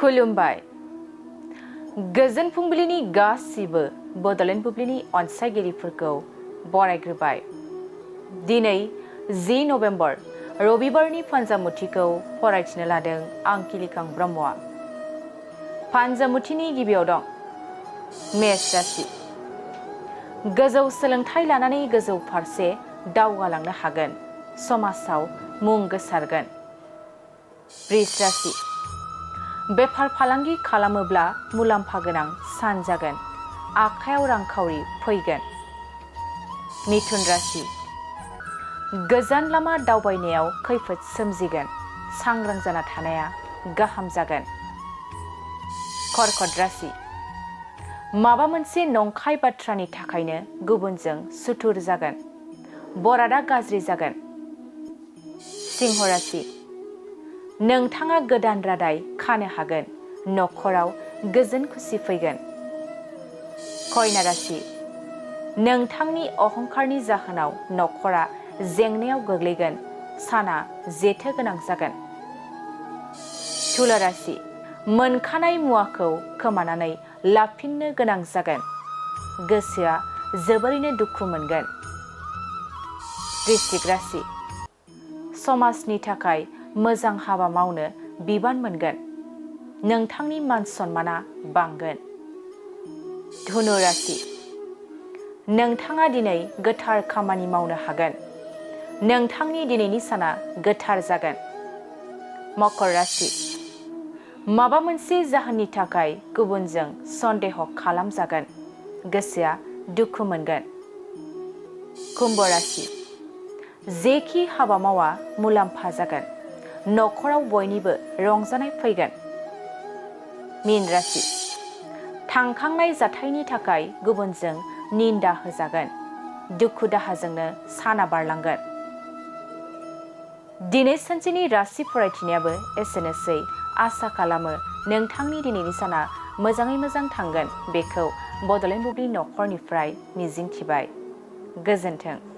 खुलुमबाय। गोजोन फुंबिलिनि गासिबो बड'लेण्ड बुब्लिनि अनसायगिरिफोरखौ बरायग्रोबाय। दिनै 10 नभेम्बर रबिबारनि फान्जामुथिखौ फरायथिनो लादों आं किलिकां ब्रह्मआ। फान्जामुथिनि गिबियाव दं मेष राशि। गोजौ सोलोंथाइ लानानै गोजौ फारसे दावगालांनो हागोन, समाजाव मुं गोसारगोन। वृष राशि। बेफार फालांगि खालामोब्ला मुलाम्फा गोनां सान जागोन, आखायाव रांखावरि फैगोन। मिथुन राशि। गोजान लामा दावबायनायाव खैफोद सोमजिगोन, सांग्रां जाना थानाया गाहाम जागोन। कर्कट राशि। माबा मोनसे नंखाय बाथ्रानि थाखायनो गुबुनजों सुथुर जागोन, बरादा गाज्रि जागोन। सिंह राशि। नोंथाङा गोदान रादाय खानो हागोन, न'खराव गोजोन खुसि फैगोन। कन्या राशि। नोंथांनि अहंखारनि जाहोनाव न'खरा जेंनायाव गोग्लैगोन, साना जेथो गोनां जागोन। तुला राशि। मोनखानाय मुवाखौ खोमानानै लाफिननो गोनां जागोन, गोसोआ जोबोरैनो दुखु मोनगोन। वृश्चिक राशि। समाजनि थाखाय मोजां हाबा मावनो बिबान मोनगोन, नोंथांनि मान सन्माना बांगोन। धनु राशि। नोंथाङा दिनै गोथार खामानि मावनो हागोन, नोंथांनि दिनैनि साना गोथार जागोन। मकर राशि। माबा मोनसे जाहोननि थाखाय गुबुनजों सन्देह खालामजागोन, गोसोआ दुखु मोनगोन। कुम्भ राशि। जेखि हाबा मावा मुलाम्फा जागोन, न'खराव बयनिबो रंजानाय फैगोन। मीन राशि। थांखांनाय जाथायनि थाखाय गुबुनजों निन्दा होजागोन, दुखु दाहाजोंनो साना बारलांगोन। दिनै सानसेनि राशि फरायथिनायाबो एसेनोसै। आसा खालामो नोंथांनि दिनैनि साना मोजाङै मोजां थांगोन, बेखौ बड'लेण्ड बुब्लि न'खरनिफ्राय मिजिंथिबाय। गोजोन्थों।